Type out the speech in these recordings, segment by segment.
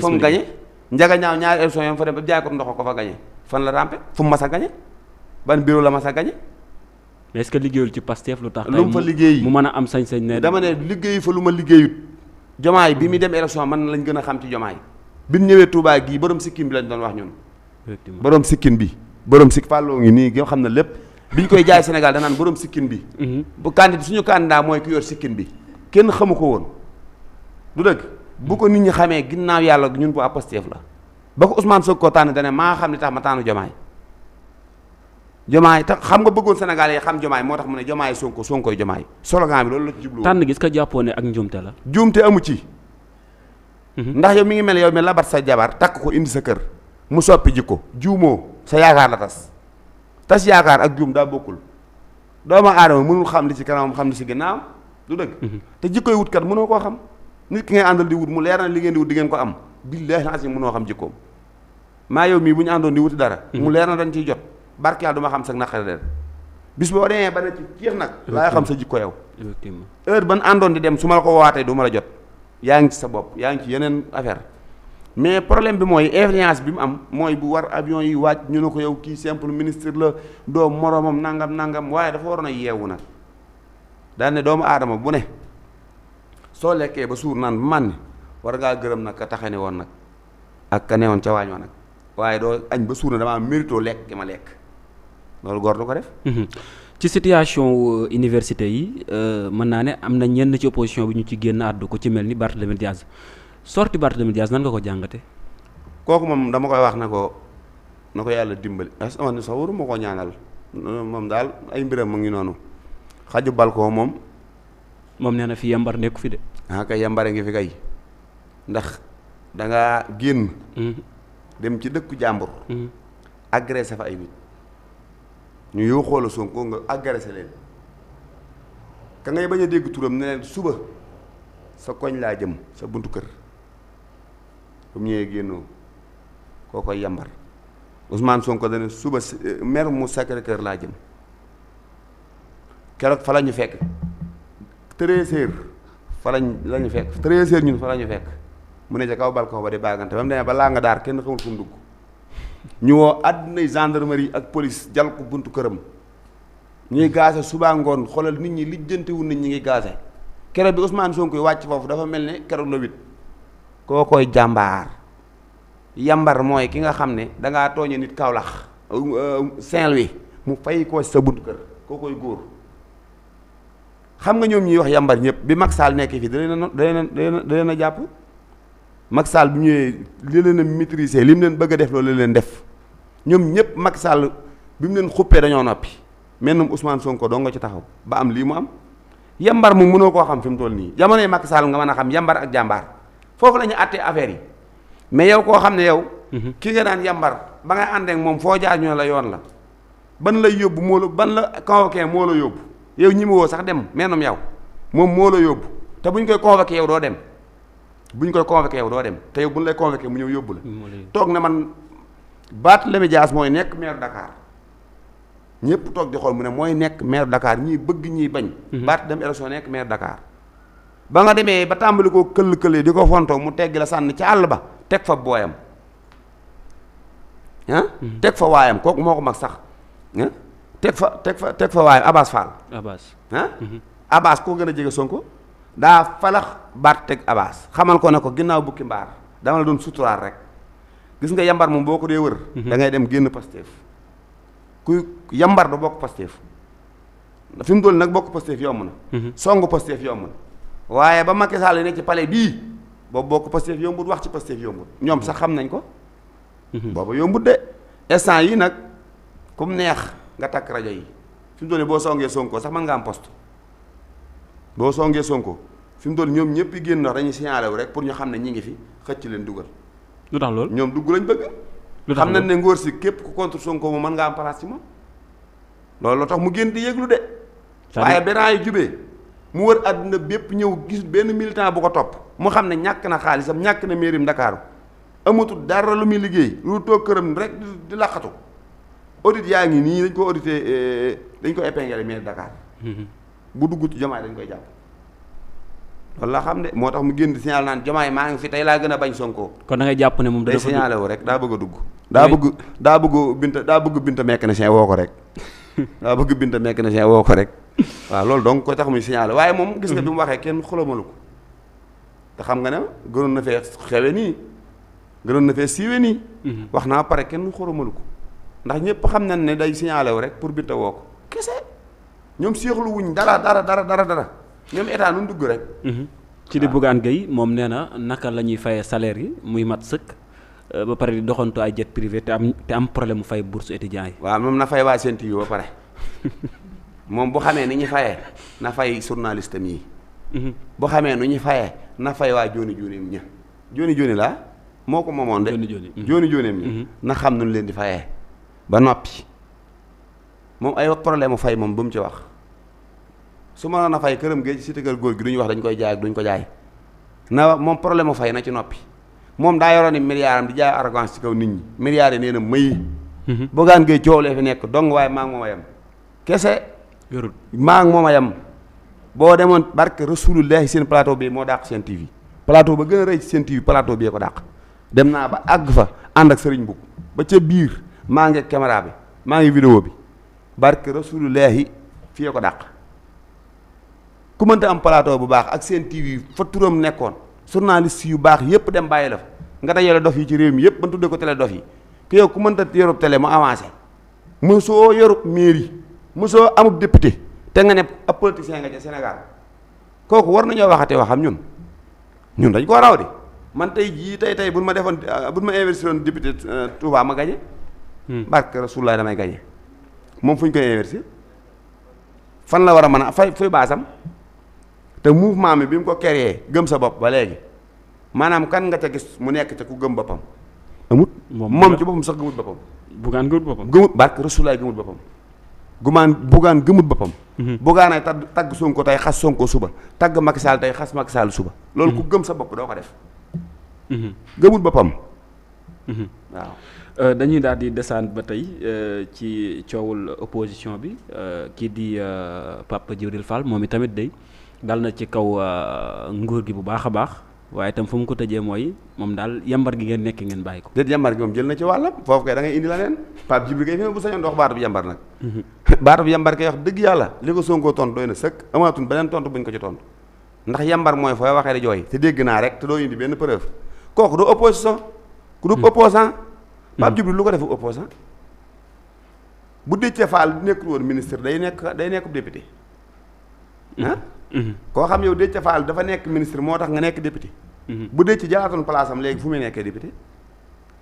fa mu gañe njaga ñaaw ñaari élection yom fa dem ba jaay ko ndox ko fa gañe fan la rampe fu mu mas a gañe ban bureau la mas a gañe. mais est-ce que liggéeyul ci Pastef lu tax. lu mu fa liggéey mu mën a am sañ-sañ ne. dama ne liggéeyu fa lu ma liggéeyut. jomaay bi muy dem élection man lañ gën a xam ci jomaay. bi ñu ñëwee Touba gii borom sikkim bi lañ doon wax ñun. effectivement borom sikkin bi. borom sikk fàlloo ngi nii nga xam ne lépp bi ñu koy jaay Sénégal danaan borom sikkin bi. bu candidat suñu candidat mooy ku yor sikkin bi kenn xamu ko woon. du dëgg bu ko nit ñi xamee ginnaaw yàlla ñun bu Pastef la ba ko Ousmane Sonko tànn dane maa xam li tax ma tànn jomaay. jomaay tax xam nga bëggoon Sénégal yi xam jomaay moo tax mu ne jomaay Sonko Sonkoy jomaay slogan bi loolu la ci jublu. tànn gis ka jàppoo ne ak njuumte la. juumte amu ci. ndax yow mi ngi mel yow mi labat sa jabar takk ko indi sa kër mu soppi jikko juumoo sa yaakaar la tas yaakaar ak juum daa bokkul doomu aadama mënul xam li ci kanamam xam li ci ginnaaw du dëgg. te jikkoy wut kat mënoo koo xam nit ki ngay àndal di wut mu leer na li ngeen di wut di ngeen ko am billaahi azim mënoo xam jikkoom maa yow mii bu ñu àndoon di wuti dara. mu leer na dañ ciy jot barke yàlla du ma xam sa naqare de bis boo demee ba ne ci jeex nag. laay xam sa jikko yow. effectivement heure ban àndoon di dem su ma la ko waatee du ma la jot yaa ngi ci sa bopp yaa ngi ci yeneen affaire mais problème bi mooy influence bi mu am mooy bu war avion yi wàcc ñu ne ko yow kii simple ministre la doo moromam nangam waaye dafa waroon a yeewu nag daan ne doomu aadama bu ne soo lekkee ba suur naan ba man war ngaa gërëm nag ka taxe ne woon nag ak ka ne woon ca waañ wa nag waaye doo añ ba suur na damaa mérito lekk gi ma lekk loolu góor du ko def. ci situation université yi mën naa ne am na ñenn ci opposition bi ñu ci génn àddu ko ci mel ni Barthélémy Dias sorti Barthélémy Dias nan nga ko jàngate kooku moom dama koy wax na ko yàlla dimbali as man sax waruma koo ñaanal moom daal ay mbiram mu ngi noonu xaju balcon moom nee na fi yambar nekku fi de. kay yambare ngi fi kay ndax da nga génn. dem ci dëkku jàmbur. agressé fa ay nit ñu yow xoola Sonko nga agressé leen ka ngay bañ a dégg turam ne leen suba sa koñ laa jëm sa buntu kër ba mu ñëwee génnoo koo koy yambar Ousmane Sonko dana suba mer mu Sacré-Cœur laa jëm keroog fa la ñu fekk 13h fa la ñu fekk 13h ñun fa la ñu fekk mu ne ca kaw balcon ba di baagante ba mu demee ba laa nga daar kenn xamul fu mu dugg ñu woo àddunay gendarmerie ak police jal ko buntu këram ñuy gaase suba ngoon xoolal nit ñi lijjantiwul nit ñi ngi gaase keroog bi Ousmane Sonko wàcc foofu dafa mel ne keroog la 8 koo koy jàmbaar yambar mooy ki nga xam ne dangaa tooñe nit Kaolack Saint-Louis mu fay ko sa buntu kër koo koy góor xam nga ñoom ñuy wax yambar ñëpp bi Macky Sall nekk fii da leen a jàpp Macky Sall bu ñëwee li leen a maîtriser li mu leen bëgg a def loolu leen def ñoom ñëpp Macky Sall bi mu leen xuppee dañoo noppi mennum Ousmane Sonko doo nga ci taxaw ba am lii mu am yambar mu mënoo koo xam fi mu toll nii jamonoy Macky Sall nga mën a xam yambar ak jàmbaar foofu la ñu àttee affaire yi mais yow koo xam ne yow. ki nga daan yambar ba nga àndee ak moom foo jaar ñu la yoon la ban lay yóbbu moo la ban la convoqué moo la yóbbu yow ñi ma woo sax dem mennum yow moom moo la yóbbu te bu ñu koy convoqué yow doo dem. bu ñu koy convoqué yow doo dem te yow bu ñu lay convoqué mu ñëw yóbbu la. toog na man Barthélémy Dias mooy nekk maire Dakar ñëpp toog di xool mu ne mooy nekk maire Dakar ñii bëgg ñii bañ. Barth dem élection nekk maire Dakar. ba nga demee ba tàmbali koo këll-këlee di ko fontoo mu teggi la sànni ci àll ba teg fa booyam teg fa waayam kooku moo ko mag sax teg fa waayam Abass Fall. Abass koo gën a jege Sonko. daa falax Barth teg Abass xamal ko ne ko ginnaaw bukki mbaar dama la doon suturaal rek gis nga yambar moom boo ko dee wër. da ngay dem génn Pastef kuy yambar da bokk Pastef fi mu toll nag bokk Pastef yomb na. songu Pastef yomb na waaye ba Macky Sall ne ci palais bii boobu bokk Pastef yombut wax ci Pastef yombut ñoom sax xam nañ ko. booba yombut de instant yi nag comme neex nga takk rajo yi fi mu toll boo songee Sonko sax mën nga am poste. boo songee Sonko fi mu toll ñoom ñëpp yi génn ndox dañuy signalé wu rek pour ñu xam ne ñi ngi fi xëcc leen dugal. lu tax loolu ñoom dugg lañ bëgg. xam nañ ne ngóor si képp ku contre Sonko moom mën nga am place ci moom. loolu loo tax mu génn di yëglu de. waaye benn yi jubee mu wër àdduna bépp ñëw gis benn militant bu ko topp mu xam ne ñàkk na xaalisam ñàkk na mairie Ndakaaru amatul dara lu muy liggéey lu toog këram rek di laqatu audit yaa ngi nii dañ ko audité dañ ko épinglé maire Dakar. bu dugg ci Diomaye dañ koy jàpp loolu la xam de moo tax mu génn di signal naan Diomaye maa ngi fi tey laa gën a bañ Sonko. kon da ngay jàpp ne moom day signalé wu rek daa bëgg a dugg. daa bëgg binta mécanicien woo ko rek. daa bëgg binta mécanicien woo ko rek. waaw loolu donc ko tax muy signalé waaye moom. gis nga bi mu waxee kenn xolomalu ko. te xam nga ne gënoon na fee xewe nii gënoon na fee siiwe nii. wax naa pare kenn xolomalu ko ndax ñëpp xam nañ ne day signalé wu rek pour binta woo ko kese ñoom seexlu wuñ dara ñoom état nu dugg rek. ci di Bougane Gueye moom nee na naka la ñuy fayee salaire yi muy mat sëkk ba pare di doxantu ay jet privé te am problème mu fay bourse étudiants yi. waaw moom na fay waa Sen TV ba pare moom bu xamee ni ñu fayee na fay journaliste am yi. bu xamee nu ñu fayee na fay waa jooni ña jooni laa moo ko moomoon de. jooni ñi na xam nu leen di fayee ba noppi moom ay problème mu fay moom bu mu ci wax. su ma na fay këram géej cité kër góor gi duñu wax dañ koy jaay ak duñ ko jaay na moom problème mu fay na ci noppi moom daa yoroon ni milliard am di jaay arrogance ci kaw nit ñi milliards yi nee na may. Bougane Gueye coow lee fi nekk dong waaye maa ngi moom a yem kese. yorul maa ngi moom a yem boo demoon barke Rasulullahi seen plateau bi moo dàq Sen TV plateau ba gën a rëy ci Sen TV plateau bi ko dàq dem naa ba àgg fa ànd ak Serigne Boub ba ca biir maa ngi caméra bi maa ngi vidéo bi barke Rasulullahi fii ko dàq. ku mënta am plateau bu baax ak Sen TV fa turam nekkoon journaliste yu baax yépp dem bàyyi la fa nga dajale dof yi ci réew mi yépp ba tuddee ko télé dof yi ku yow ku mënta yorub télé mu avancé mosoo yorub mairie mosoo amub député te nga ne ab politicien nga ca Sénégal kooku war nañoo waxatee waxam ñun dañ koo raw de man tey jii tey buñ ma defoon buñ ma investir woon député Touba ma gañe barke Rasulullah damay gañe moom fu ñu koy investir fan la war a mën a fay baasam te mouvement bi mu ko créé gëm sa bopp ba léegi maanaam kan nga ca gis mu nekk ca ku gëm boppam amut moom ci boppam sax gëmut boppam. Bougane gëmut boppam. gëmut barke Rasulaay gëmut boppam. Bougane gëmut boppam. Bougane ay tagg Sonko tey xas Sonko suba tagg Macky Sall tey xas Macky Sall suba. loolu ku gëm sa bopp doo ko def. gëmut boppam. waaw. dañuy daal di descendre ba tey ci coowul opposition bi kii di Pape Djibril Fall moom i tamit day dal na ci kaw nguur gi bu baax a baax waaye itam fu mu ko tëjee mooy moom daal yambar gi ngeen nekk ngeen bàyyi ko. déet yambar gi moom jël na ci wàllam foofu kay da ngay indi la neen Pape Djibril kay fi bu sañoon dox baatu bi yambar nag. baatu bi yambar kay wax dëgg yàlla li ko Sonko tontu doy na sëkk amaatuñ beneen tontu buñ ko ci tontu ndax yambar mooy fooy waxee di jooy te dégg naa rek te doo indi benn preuve kooku du opposition ku du opposant Pape Djibril lu ko def opposant bu Déthié Fall nekkul woon ministre day nekk député ah. koo xam yow Déthié Fall dafa nekk ministre moo tax nga nekk député. bu Déthié jëlaatoon place am léegi fu muy nekkee député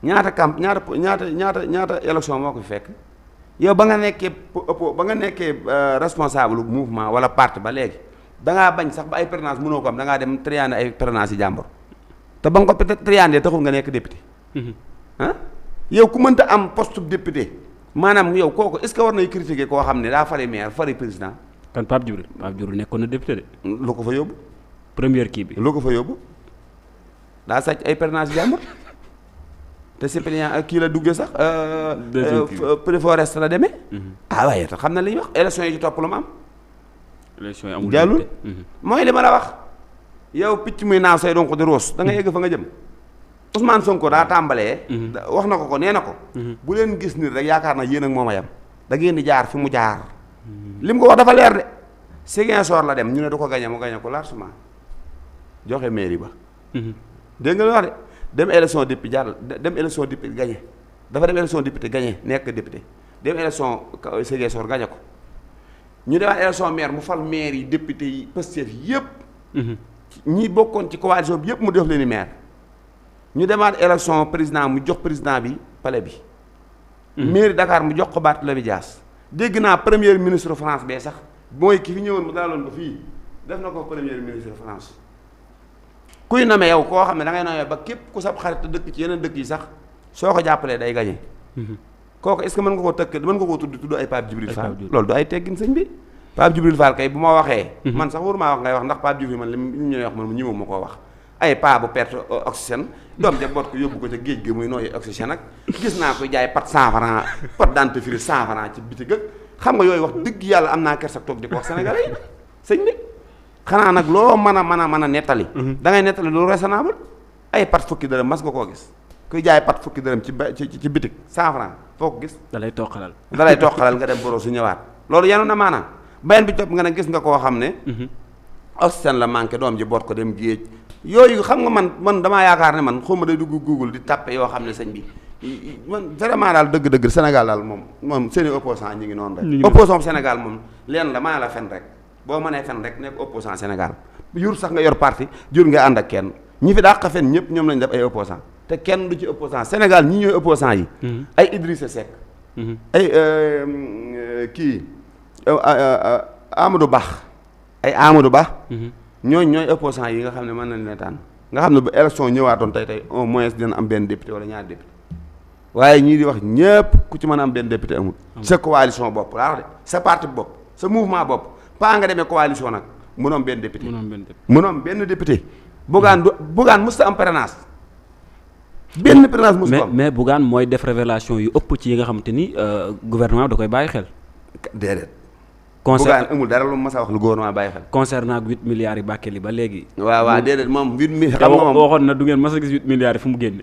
ñaata élection moo ko fi fekk yow ba nga nekkee responsable mouvement wala parti ba léegi da ngaa bañ sax ba ay parrainage mënoo ko am da ngaa dem triander ay parrainage yi jàmbur te ba nga ko triander taxul nga nekk député. ah yow ku mënta am poste député maanaam yow kooku est-ce que war nay critiquer koo xam ne daa fari maire fari président. kan Pape Djibril nekkoon na député de. lu ko fa yóbbu. première kii bi lu ko fa yóbbu daa sàcc ay parrainage jàmbur te suppléant ak kii la duggee sax. préforest la demee. waaye te xam na li ñuy wax élection yi ci topp lu mu am. élection yi amul jàllul mooy li ma la wax yow picc muy naaw say donc di roos da nga yegg fa nga jëm. Ousmane Sonko daa tàmbalee. wax na ko nee na ko. bu leen gis nit rek yaakaar na yéen ak moom a yem da ngeen di jaar fi mu jaar. li mu ko wax dafa leer de. Ziguinchor la dem ñu ne du ko gañe mu gañe ko largement joxe mairie ba. dégg nga lu wax de dem élection député jàll dem élection député gañe dafa dem élection député gañe nekk député dem élection Ziguinchor gañe ko ñu demaat élection maire mu fal maire yi député yi Pastef yëpp. ñi bokkoon ci coalition bi yëpp mu def leen ni maire. ñu demaat élection président mu jox président bi palais bi. mairie Dakar mu jox ko Barthélémy Dias. dégg naa premier ministre France bee sax mooy ki fi ñëwoon mu daaloon ko fii def na ko premier ministre France. kuy namee yow koo xam ne da ngay namee ba képp ku sab xarit dëkk ci yeneen dëkk yi sax soo ko jàppalee day gañe. kooku est-ce que mën nga koo tëkk mën nga koo tudd ay Pape Djibril Fall. loolu du ay teggin sëñ bi. Pape Djibril Fall kay bu ma waxee. man sax waruma wax ngay wax ndax Pape Djibril man li mu ñëwee wax man ñi ma koo wax. ay paa bu perte oxygène doom ja boot ko yóbbu ko ca géej gi muy nooyi oxygène ak gis naa koy jaay pat 100 francs pat dentifrice 100 francs ci bitig ak xam nga yooyu wax dëgg yàlla am naa kersa toog di ko wax sénégalais yi sëñ bi xanaa nag loo mën a nettali. da ngay nettali lu raisonnable. ay pat fukki dërëm mas nga koo gis kuy jaay pat fukki dërëm ci bitik 100 francs foo ko gis. da lay toqalal nga dem boro su ñëwaat loolu yanu na maanaam beneen bi topp nga ne gis nga koo xam ne. oxygène la manqué doom ji boot ko dem géej. yooyu xam nga man damaa yaakaar ne man xawma day dugg Google di tàppe yoo xam ne sëñ bi man vraiment daal dëgg-dëgg Sénégal daal moom seeni opposant ñi ngi noonu rek. opposant Sénégal moom leen la maa la fen rek boo mënee fen rek nekk opposant Sénégal jur sax nga yor parti jur nga ànd ak kenn ñi fi dàq fen ñëpp ñoom lañ def ay opposant te kenn du ci opposant Sénégal ñi ñooy opposant yi. ay Idrissa Seck. ay kii Amadou Ba. ay Amadou Ba. ñooy opposant yi nga xam ne mën nañ leen tànn nga xam ne bu élection ñëwaatoon tey au moins dina am benn député wala ñaari député waaye ñii di wax ñëpp ku ci mën a am benn député amul. sa coalition bopp laa wax de sa parti bopp sa mouvement bopp pas nga demee coalition nag mënoo am benn député. mënoo am benn député. Bougane musta am parrainage. benn parrainage musta am mais Bougane mooy def révélation yu ëpp ci yi nga xamante ni gouvernement bi da koy bàyyi xel. déedéet. Bougane amul dara lu mas a wax lu gouvernement bàyyi xel. concernant 8 milliards yi Bakel yi ba léegi. waaw déedéet moom 8 milliards. xam nga moom waxoon na du ngeen mas a gis 8 milliards yi fu mu génne.